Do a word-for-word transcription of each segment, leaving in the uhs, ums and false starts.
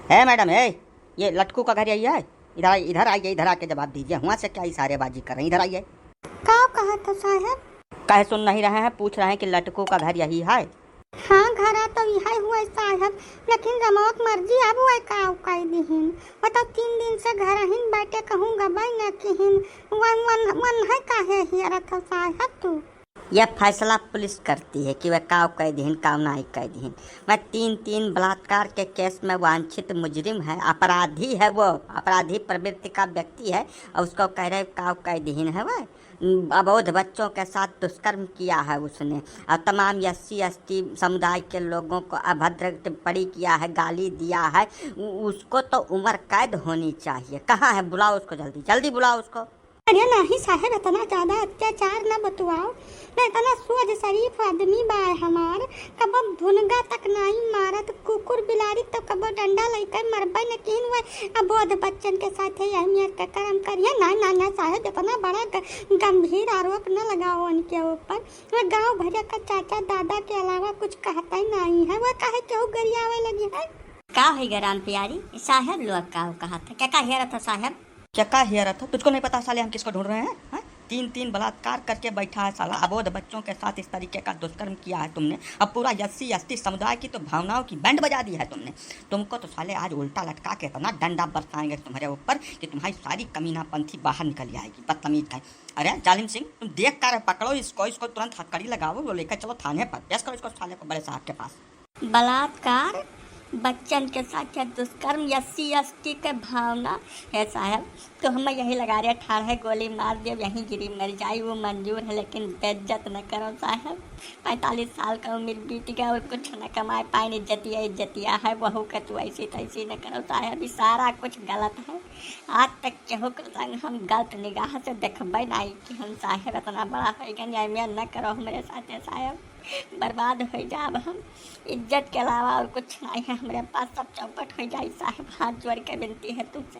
है मैडम, है, ये लटकू का घर यही है? इधर आइए, इधर आइए, इधर आके जवाब दीजिए। हुआ से क्या इशारेबाजी कर रहे हैं? इधर आइए। का कहत हो साहब? कहे सुन नहीं रहे हैं, पूछ रहे हैं कि लटकू का घर यही है? हाँ, घरा तो इहे हुए साहब, लेकिन रमवा के मर्जी अब हुए का कह दिहिन। बताओ, तीन दिन से घर हिन बैठे, कहूँ गबई न किहिन। वह मन, मन है काहे हियरत हो साहब तू? यह फैसला पुलिस करती है कि वह काव कह दिहिन, काव नाई कह दिहिन। वह तीन, तीन बलात्कार के केस में वांछित मुजरिम है, अपराधी है, वो अपराधी प्रवृत्ति का व्यक्ति है और उसको कह रहे काव कह दिहिन है वह। अबोध बच्चों के साथ दुष्कर्म किया है उसने और तमाम एससी एसटी समुदाय के लोगों को अभद्र टिप्पणी किया है, गाली दिया है। उ-, उसको तो उम्र कैद होनी चाहिए। कहाँ है? बुलाओ उसको जल्दी, जल्दी बुलाओ उसको। अरे नाही साहेब, इतना ज्यादा अत्याचार न बतुआओ, न इतना सोझ शरीफ आदमी बा हमार, कबो भुनगा तक नाई मारत, कुकुर बिलारी तो कबो डंडा लइके मरबे न किहिन, वह अबोध बच्चन के साथे यह मेर के कर्म करिए। ना, ना, ना साहेब, इतना बड़ा ग-, गंभीर आरोप न लगाओ उनके ऊपर। वह गाँव भर का चाचा दादा के अलावा कुछ कहते नहीं है, वह काहे केहू गरियावे लगी है? का होई ग राम प्यारी, साहेब लोग का कहत है? क्या का हेरत है साहेब? क्या का हेरत है? तुझको नहीं पता साले हम किसको ढूंढ रहे हैं, हैं? तीन, तीन बलात्कार करके बैठा है साला, अबोध बच्चों के साथ इस तरीके का दुष्कर्म किया है तुमने। अब पूरा एससी एसटी समुदाय की तो भावनाओं की बैंड बजा दी है तुमने। तुमको तो साले आज उल्टा लटका के इतना डंडा बरसाएंगे तुम्हारे ऊपर कि तुम्हारी सारी कमीनापंथी बाहर निकल आएगी। बदतमीज है। अरे जालिम सिंह, तुम देख कर पकड़ो इसको, इसको तुरंत हथकड़ी लगाओ, वो लेकर चलो थाने पर, पेश करो इसको साले को बड़े साहब के पास। बलात्कार, बच्चन के साथ दुष्कर्म, एससी एसटी के भावना है साहेब। तो हम यही लगा रहे ठाड़ है, गोली मार दे, यहीं गिरी मर जाई, वो मंजूर है, लेकिन बेइज्जत न करो साहेब। पैंतालीस साल का उम्र बीत गया और कुछ न कमाए पाए, इज्जतिया इज्जतिया है, बहू का तू ऐसी तैसी न करो साहेब, ये सारा कुछ गलत है। आज तक केहू के संग हम गलत निगाह से देखबे नहीं कि हम साहेब इतना बड़ा हो गए, अन्याय न करो हमरे साथे साहेब। बर्बाद हो जाब हम, इज्जत के अलावा और कुछ नहीं है हमरे पास, सब चौपट हो जाई साहेब, हाथ जोड़ के विनती है तुमसे।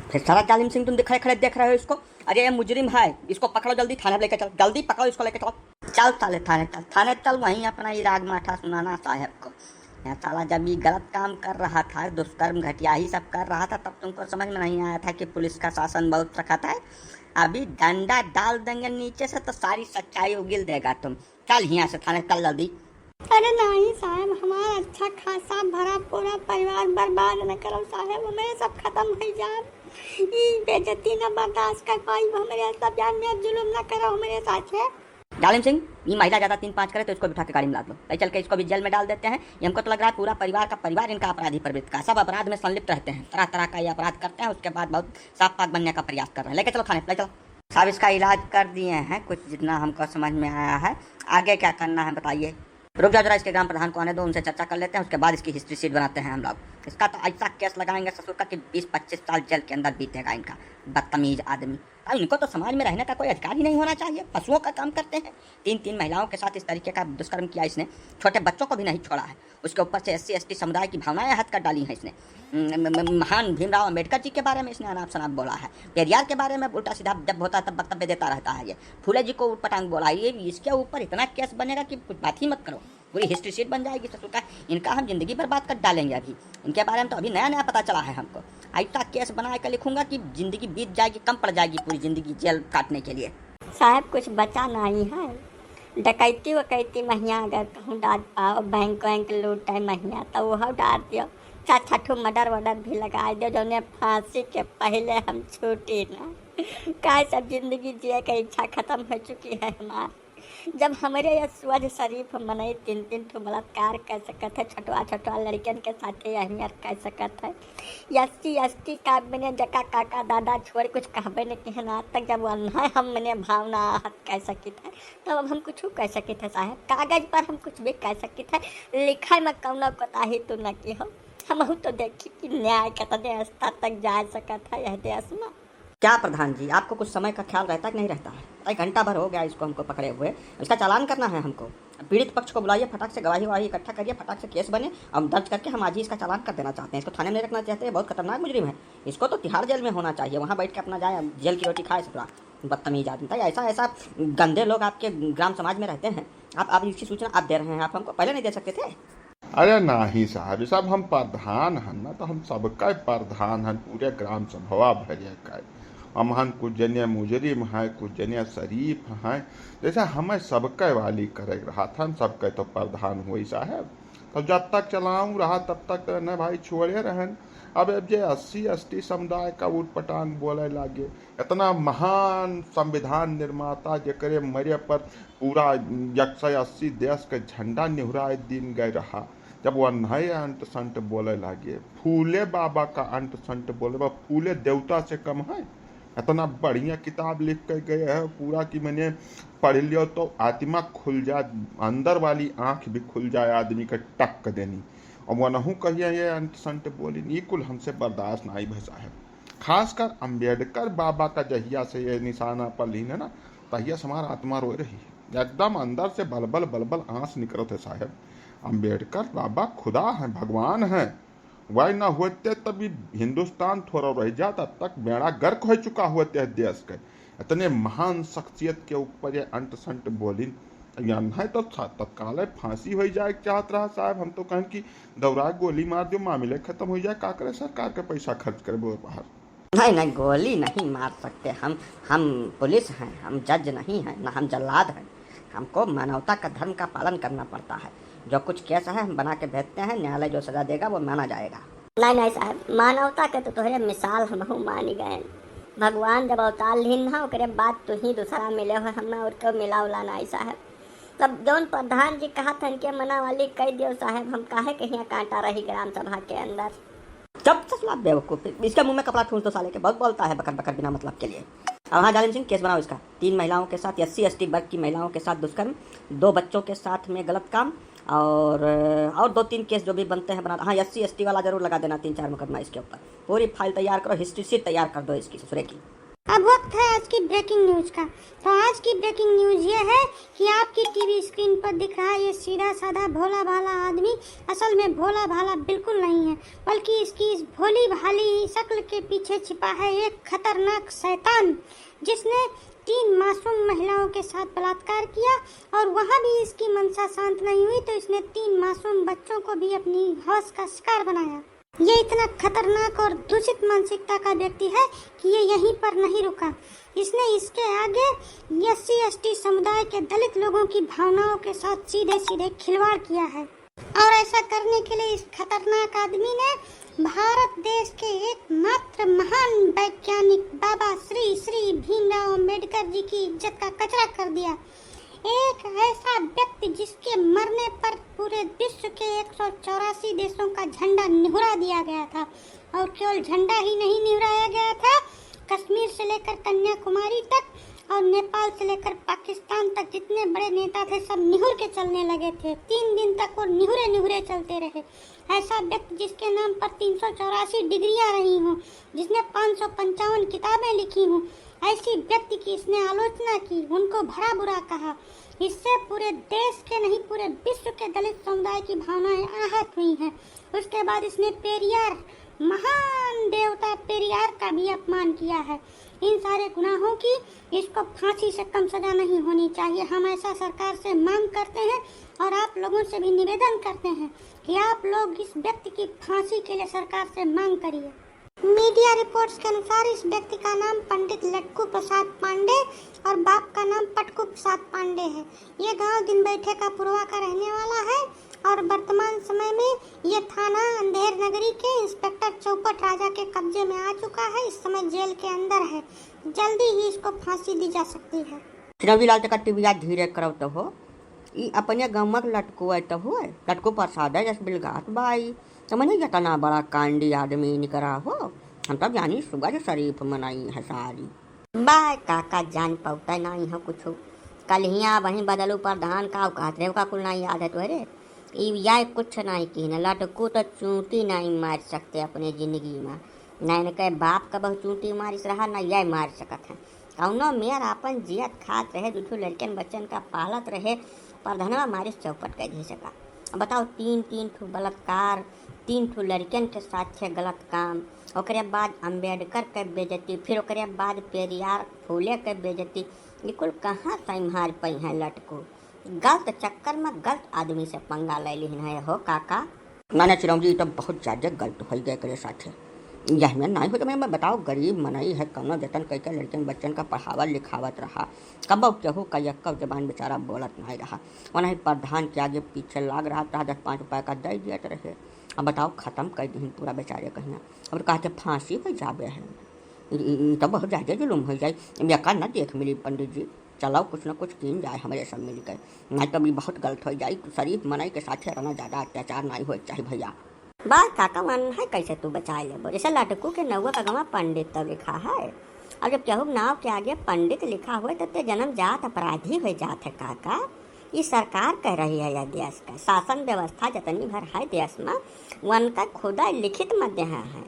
फिर साला जालिम सिंह तुम खड़े खड़े देख रहे हो इसको? अरे ये मुजरिम है, इसको पकड़ो जल्दी थाने लेके चलो, जल्दी पकड़ो इसको लेके चलो। चल साले थाने चल, थाने चल, वहीं अपना इराग माठा सुनाना साहेब को। यहाँ साला जब ये गलत काम कर रहा था, दुष्कर्म घटिया ही सब कर रहा था, तब तुमको समझ में नहीं आया था कि पुलिस का शासन बहुत सख्त है। अभी डंडा डाल देंगे नीचे से तो सारी सच्चाई उगिल देगा तुम। चल हियाँ से थाने, चल जल्दी। अरे नहीं साहेब, हमार अच्छा खासा भरा पूरा परिवार बर्बाद न करो साहेब, हमरे सब खत्म हो जाब। ई बेइज्जती न बर्दाश्त कर पाई हमरे सब, जान में जुलुम न करो हमरे साथे। जालिम सिंह, ये महिला ज्यादा तीन पाँच करे तो इसको भी उठा के गाड़ी में लाद लो, ले चल के इसको भी जेल में डाल देते हैं। ये हमको तो लग रहा है पूरा परिवार का परिवार इनका अपराधी प्रवृत्ति का, सब अपराध में संलिप्त रहते हैं, तरह तरह का ये अपराध करते हैं, उसके बाद बहुत साफ पाक बनने का प्रयास कर रहे हैं। लेके चलो थाने, ले चलो। साहब इसका इलाज कर दिए हैं कुछ, जितना हमको समझ में आया है। आगे क्या करना है बताइए? रुक जाओ जरा, इसके ग्राम प्रधान को आने दो, उनसे चर्चा कर लेते हैं, उसके बाद इसकी हिस्ट्री शीट बनाते हैं हम लोग। इसका तो ऐसा केस लगाएंगे ससुर का कि बीस पच्चीस साल जेल के अंदर बीतेगा इनका। बदतमीज आदमी। अब इनको तो समाज में रहने का कोई अधिकार ही नहीं होना चाहिए, पशुओं का काम करते हैं। तीन तीन महिलाओं के साथ इस तरीके का दुष्कर्म किया इसने, छोटे बच्चों को भी नहीं छोड़ा है। उसके ऊपर से एससी एसटी समुदाय की भावनाएं आहत कर डाली हैं इसने। म-, म-, म-, महान भीमराव अंबेडकर जी के बारे में इसने अनाप शनाप बोला है, पेरियार के बारे में उल्टा सीधा जब होता है तब वक्तव्य देता रहता है ये। फूले जी को उटपटांग बोला है ये, इसके ऊपर इतना केस बनेगा कि कुछ बात ही मत करो, पूरी हिस्ट्री शीट बन जाएगी ससुर का। इनका हम जिंदगी बर्बाद कर डालेंगे अभी, इनके बारे में तो अभी नया नया पता चला है हमको। ऐसा केस बना के लिखूंगा कि जिंदगी बीत जाएगी, कम पड़ जाएगी पूरी जिंदगी जेल काटने के लिए। साहेब, कुछ बचा नहीं है। डकैती वकैती महिया अगर कहूँ डाल पाओ, बैंक वैंक लूटे महिया, तो वह डाल दियो। चार छठो मर्डर वर्डर भी लगा दियो, जौने फांसी के पहले हम छूटी ना। काहे सब जिंदगी जिए के इच्छा खत्म हो चुकी है हमार। जब हमरे ये सोझ शरीफ मनई तीन तीन ठो बलात्कार कर सकत है, छोटवा छोटवा लड़कियन के साथे अहमियत कर सकत है, एससी एसटी का बिना जका काका दादा छोड़ कुछ कहबे न किहन। आज तक जब अन्हाय हम मने भावना आहत कर सकित है, तब अब हम कुछ कर सकित है साहेब। कागज पर हम कुछ भी कर सकित है, लिखा में कौनो कोताही तू न की हो। हमहू तो देखी कि न्याय कितने स्तर तक जा सकत है यह देश में। क्या प्रधान जी, आपको कुछ समय का ख्याल रहता है कि नहीं रहता है? अरे घंटा भर हो गया इसको हमको पकड़े हुए, इसका चालान करना है हमको। पीड़ित पक्ष को बुलाइए, फटाक से गवाही ववाही इकट्ठा करिए, फटाक से केस बने, हम दर्ज करके हम आज ही इसका चालान कर देना चाहते हैं। इसको थाने में नहीं रखना चाहते, ये बहुत खतरनाक मुजरिम है। इसको तो तिहाड़ जेल में होना चाहिए, वहाँ बैठ के अपना जाए जेल की रोटी खाए ससुरा, बदतमीज आदमी। भाई ऐसा, ऐसा गंदे लोग आपके ग्राम समाज में रहते हैं, आप, आप इसकी सूचना आप दे रहे हैं, आप हमको पहले नहीं दे सकते थे? अरे नाही साहब, ई सब हम प्रधान हन ना, तो हम सबका प्रधान हन, पूरे ग्राम सभवा भरे का। हम हन कुछ जने मुजरिम हैं, कुछ जने शरीफ हैं, जैसे हमें सबके वाली करे रहत हन, सबके तो प्रधान हुई साहब। तो जब तक चलाऊं रहा तब तक तो न भाई छोड़े रहन। अब, अब J S C S T समुदाय का उटपटांग बोले लागे, इतना महान संविधान निर्माता जेकरे मरे पर पूरा एक सौ अस्सी देश के झंडा निहुराए दिन गए रहा, जब वह नए अंट संट बोले लागे, फूले बाबा का अंट संट बोले बा, फूले देवता से कम है? इतना बढ़िया किताब लिख के गए हैं पूरा कि मैंने पढ़ लियो तो आत्मा खुल जाए, अंदर वाली आंख भी खुल जाए आदमी के टक देनी। और वनहू कहिए ये अंट संट बोली, ई कुल हमसे बर्दाश्त नहीं भय साहब। खासकर अंबेडकर बाबा का जहिया से ये निशाना पर लीन है ना, तहिया से हमार आत्मा रोए रही, एकदम अंदर से बलबल बलबल आंस निकलत है साहब। अंबेडकर बाबा खुदा हैं, भगवान हैं, वह न होते तब ई हिंदुस्तान थोड़ा रह जात, अब तक बेड़ा गर्क हो चुका होते है देश के। इतने महान शख्सियत के ऊपर ये अंट संट बोलिन, या नहीं तो तत्काल फांसी हो जाए चाहत रहा साहब। हम तो कहें कि दौड़ा गोली मार दो, मामले खत्म हो जाए, का करे सरकार के पैसा खर्च करे बाहर। नहीं, नहीं, गोली नहीं मार सकते हम। हम पुलिस हैं, हम जज नहीं हैं, ना हम जल्लाद हैं। हमको मानवता का धर्म का पालन करना पड़ता है। जो कुछ केस है, हम बना के भेजते हैं, न्यायालय जो सजा देगा, वो माना जाएगा। नहीं, नहीं साहब, मानवता के तो तोहरे मिसाल हमहू मानी गए। भगवान जब अवतार लीन ना, ओकरे बाद तू ही दूसरा मिले हो हमें, और क्यों मिला उला नहीं साहब। तब जौन प्रधान जी कहत हन के मना वाली कह दियो साहब, हम काहे कहिया कांटा रही ग्राम सभा के अंदर। चुप ससुरा बेवकूफ, इसके मुंह में कपड़ा ठूंस दो साले के, बहुत बोलता है बकर बकर बिना मतलब के लिए। अब हाँ जालिम सिंह, केस बनाओ इसका। तीन महिलाओं के साथ, एस सी एस टी वर्ग की महिलाओं के साथ दुष्कर्म, दो बच्चों के साथ में गलत काम, और और दो तीन केस जो भी बनते हैं बना। हाँ, एस सी एस टी वाला जरूर लगा देना तीन चार मुकदमा इसके ऊपर। पूरी फाइल तैयार करो, हिस्ट्री शीट तैयार कर दो इसकी ससुरे की। अब वक्त है आज की ब्रेकिंग न्यूज का। तो आज की ब्रेकिंग न्यूज ये है कि आपकी टीवी स्क्रीन पर दिख रहा ये सीधा साधा भोला भाला आदमी असल में भोला भाला बिल्कुल नहीं है, बल्कि इसकी इस भोली भाली शक्ल के पीछे छिपा है एक खतरनाक शैतान, जिसने तीन मासूम महिलाओं के साथ बलात्कार किया और वहाँ भी इसकी मंशा शांत नहीं हुई, तो इसने तीन मासूम बच्चों को भी अपनी हवस का शिकार बनाया। ये इतना खतरनाक और दूषित मानसिकता का व्यक्ति है कि ये यहीं पर नहीं रुका। इसने इसके आगे एस सी एस टी समुदाय के दलित लोगों की भावनाओं के साथ सीधे सीधे खिलवाड़ किया है। और ऐसा करने के लिए इस खतरनाक आदमी ने भारत देश के एकमात्र महान वैज्ञानिक बाबा श्री श्री भीमराव अंबेडकर जी की इज्जत का कचरा कर दिया। एक ऐसा व्यक्ति जिसके मरने पर पूरे विश्व के एक सौ चौरासी देशों का झंडा निहुरा दिया गया था, और केवल झंडा ही नहीं निहुराया गया था, कश्मीर से लेकर कन्याकुमारी तक और नेपाल से लेकर पाकिस्तान तक जितने बड़े नेता थे, सब निहुर के चलने लगे थे। तीन दिन तक वो निहुरे निहुरे चलते रहे। ऐसा व्यक्ति जिसके नाम पर तीन सौ चौरासी डिग्रियां रही हों, जिसने पाँच सौ पंचावन किताबें लिखी हों, ऐसी व्यक्ति की इसने आलोचना की, उनको भला बुरा कहा। इससे पूरे देश के नहीं, पूरे विश्व के दलित समुदाय की भावनाएं आहत हुई हैं। उसके बाद इसने पेरियार, महान देवता पेरियार का भी अपमान किया है। इन सारे गुनाहों की इसको फांसी से कम सजा नहीं होनी चाहिए। हम ऐसा सरकार से मांग करते हैं और आप लोगों से भी निवेदन करते हैं कि आप लोग इस व्यक्ति की फांसी के लिए सरकार से मांग करिए। मीडिया रिपोर्ट्स के अनुसार इस व्यक्ति का नाम पंडित लटकू प्रसाद पांडे और बाप का नाम पटकू प्रसाद पांडे है। ये गांव दिन बैठे का पुरवा का रहने वाला है और वर्तमान समय में ये थाना अंधेर नगरी के इंस्पेक्टर चौपट राजा के कब्जे में आ चुका है। इस समय जेल के अंदर है। जल्दी ही इसको फांसी दी जा सकती है। चिरौरी लाल टका टीवी आज धीरे करौत हो। ई अपने गाँव के लटकू है तो हुए, लटकू प्रसाद है जस बिलगात बाई। तो मने इतना बड़ा कांडी आदमी निकरा हो, हम तब जानी सुगज शरीफ मनई है सारी। बाय काका जान पौते नहीं हो कुछ। कल हिया वहीं बदलू प्रधान का कहत रहे, ओका कुल नहीं याद है तोहरे। ई या कुछ नहीं की न लटकू तो चूंटी नहीं मार सकते अपने जिंदगी में। न इनके बाप का बहुत चूंटी मारिस रहा, न यह मार सकत है। कौनो मेयर आपन जियत खात रहे, दू ठो लड़कन बच्चन का पालत रहे, प्रधनवा मारिस चौपट कर दे सका। अब बताओ, तीन, तीन ठो बलात्कार, तीन ठो लड़कन के साथ छे गलत काम, ओकरे बाद अम्बेडकर के बेइज्जती, फिर ओकरे बाद पेरियार फूले के बेइज्जती, ये कुल कहाँ संभाल पई हैं लटकू? गलत चक्कर में गलत आदमी से पंगा ले लिहिन है हो काका। ना, ना, चिरौंजी, ई तो बहुत ज्यादा गलत होइ गए एकरे साथे। यह में नाहीं हो, जब मैं बताओ, गरीब मनई है, कौनो जतन कइके लड़कन बच्चन का पढ़ावत लिखावत रहा, कबो केहू का यक्को जबान बेचारा बोलत नाहीं रहा। वनही प्रधान के आगे पीछे लाग रहा, रहा, दस पाँच रुपया का दे दियत रहे। अब बताओ, खतम कर दिहिन पूरा बेचारे कहिया। अब कहते फांसी हो जाबे है। ई, ई, ई तो बहुत ज्यादा जुलुम हो जाई। अब यका न देख मिली पंडित जी। चलाओ, कुछ न कुछ कीन जाए हमरे सब मिलके, नाहीं तो भी बहुत गलत हो जाई। शरीफ मनई के साथे रहना ज्यादा अत्याचार नाहीं होए के चाही भैया। बा काका, मन है कैसे तू बचाए लेबो? जैसे लटकू के नौवा कगमा पंडित तो लिखा है। अब जब केहू नाव के आगे पंडित लिखा होए, तब ते जन्मजात अपराधी हो जात है काका। ई सरकार कह रही है यह देश का, शासन व्यवस्था जितनी भर है देश में, उनका खुदा लिखित में देहा है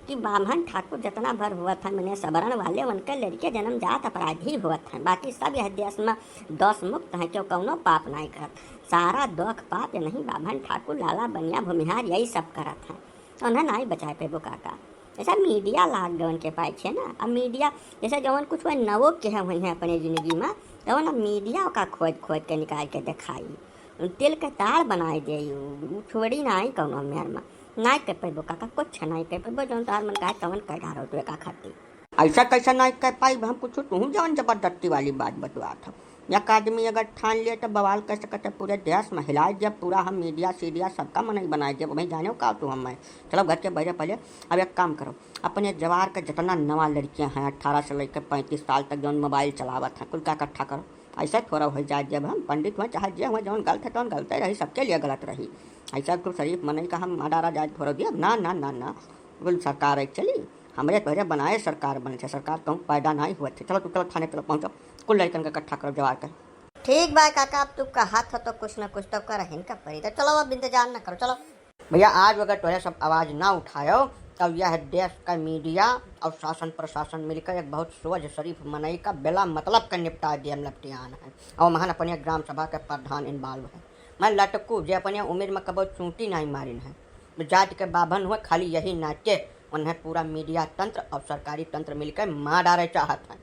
कि बाम्हन ठाकुर जितना भर हुवत है, मने सवर्ण वाले, उनके लड़के जन्मजात अपराधी हुवत हैं। बाकी सब यह देश में दोष मुक्त हैं, क्यों कौनो पाप नाहीं करत। सारा दुख पाप यही बाम्हन ठाकुर, लाला बनिया, भूमिहार यही सब करत हैं। तो उन्हें नाहीं बचाए पेबो काका। ऐसा मीडिया लाग गए उनके पाछे ना। अब मीडिया जैसे जवन कुछ वह नवो के हुई हैं अपने जिंदगी में, तो ना मीडिया का खोद खोद के निकाल के दिखाई। तेल के ताड़ बनाए दे, उ छोड़ी नाहीं कौनो मेर में। नाहीं कह पैबो काका, कुछ नाहीं कह पैबो, जौन तोहार मन कहे तवन कह डारो तू एका खातिर। ऐसा कैसे नाहीं कह पाई हम कुछ, तू जौन जबरदस्ती वाली बात बतवात हो। एक आदमी अगर ठान लिए तो बवाल कर सकत है, पूरे देश में हिलाए दिया, पूरा हम मीडिया सीडिया सबका मनई बनाए दिया। भाई जाने का तू हम मैं, चलो घर के बहरे पहले। अब एक काम करो, अपने जवार के जितना नवा लड़कियां हैं अठारह से लेकर पैंतीस साल तक जौन मोबाइल चलावत हैं, कुल का इकट्ठा करो। ऐसा थोड़ा हो जाए, जब हम पंडित हुए चाहे जे हुए, जौन गलत है तौन गलते रही, सबके लिए गलत रही। ऐसा तो शरीफ मनई का हम माडारा जाए थोड़ा दिया, ना ना ना ना। बोल सरकार एक चली, हमरे तोहरे बनाए सरकार बने थे, सरकार कहूँ पैदा नाहीं हुए थे। चलो तू चलो थाने चलो पहुँचो, कुल लड़कन का इकट्ठा करो जवार के। ठीक बा काका, अब तू कहत हो तो कुछ न कुछ तो करहिन का पड़ी, तो चलो अब इंतजार न करो, चलो। भैया आज अगर तोहरे सब आवाज ना उठायो, तब यह देश का मीडिया और शासन प्रशासन मिलकर एक बहुत सोझ शरीफ मनई का बिला मतलब का निपटा दिया लपटियान है। और महान अपने ग्राम सभा के प्रधान इन्वॉल्व है। मैं लटकू जे अपने उम्र में कबो चूंटी नाहीं मारिन है, जात के बाभन हुए, खाली यही नाते उन्हें पूरा मीडिया तंत्र और सरकारी तंत्र मिलकर मार डारे चाहत है।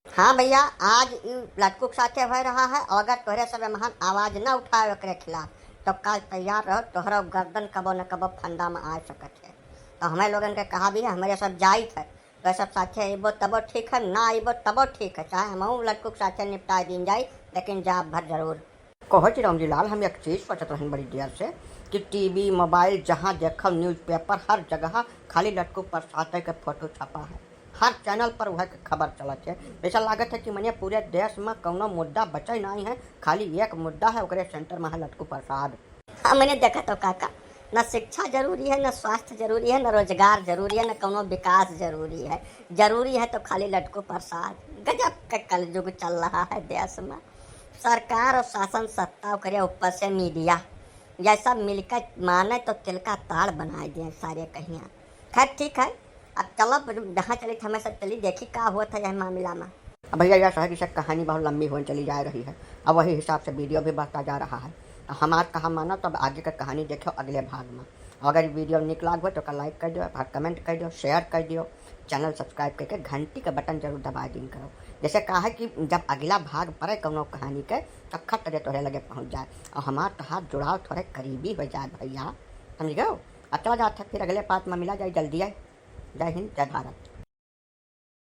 हाँ भैया, आज ई लटकू के साथे भय रहा है, और अगर तोहरे सब महान आवाज न उठाए ओकरे खिलाफ, तो काल तैयार रहो, तोहरा गर्दन कबो न कबो फंदा में आ सकत है। तो हमें लोगन के कहा भी है, हमरे सब जाइत है, तो सब साथे अइबो तबो ठीक है, ना अइबो तबो ठीक है, चाहे हमहू लटकू के साथे निपटा दीन जाई, लेकिन जाब भर जरूर। कहो चिरौंजी लाल, हम एक चीज सोचत रहन बड़ी देर से कि टीवी, मोबाइल, जहाँ देखो, न्यूज़पेपर, हर जगह खाली लटकू प्रसाद के फोटो छपा है। हर चैनल पर वह के खबर चलत है। ऐसा लागत है कि मने पूरे देश में कौनो मुद्दा बचे नाहीं है, खाली एक मुद्दा है, ओकरे सेंटर में है लटकू प्रसाद। हाँ, मने देखत हो काका, न शिक्षा जरूरी है, न स्वास्थ्य जरूरी है, न रोजगार जरूरी है, न कौनो विकास जरूरी है। जरूरी है तो खाली लटकू प्रसाद। गजब का कलयुग चल रहा है देश में। सरकार और शासन सत्ता, ओकरे ऊपर से मीडिया, यह सब मिलकर माने तो तिल का ताड़ बनाए दिए सारे कहिया। खैर ठीक है, अब चलो जहाँ चली थे, हमें सब चली देखी का हुआ था यह मामला में। अब भैया यह है कि सब कहानी बहुत लंबी होने चली जा रही है, अब वही हिसाब से वीडियो भी बढ़ता जा रहा है। अब हमार कहा मानो तो अब आगे का कहानी देखो अगले भाग में। और अगर वीडियो निक लाग हो तो ओका लाइक कर दियो, कमेंट कर दियो, शेयर कर दियो, चैनल सब्सक्राइब करके घंटी का बटन जरूर दबा दीन करो। जैसे कहा है कि जब अगला भाग पड़े कौनो कहानी के, तो खट दे तोहरे लगे पहुँच जाए और हमार तोहार जुड़ाव थोड़े करीबी हो जाए भैया, समझ गए? अब चला जात है, फिर अगले पार्ट में मिला जाए जल्दी है। जय हिंद, जय भारत।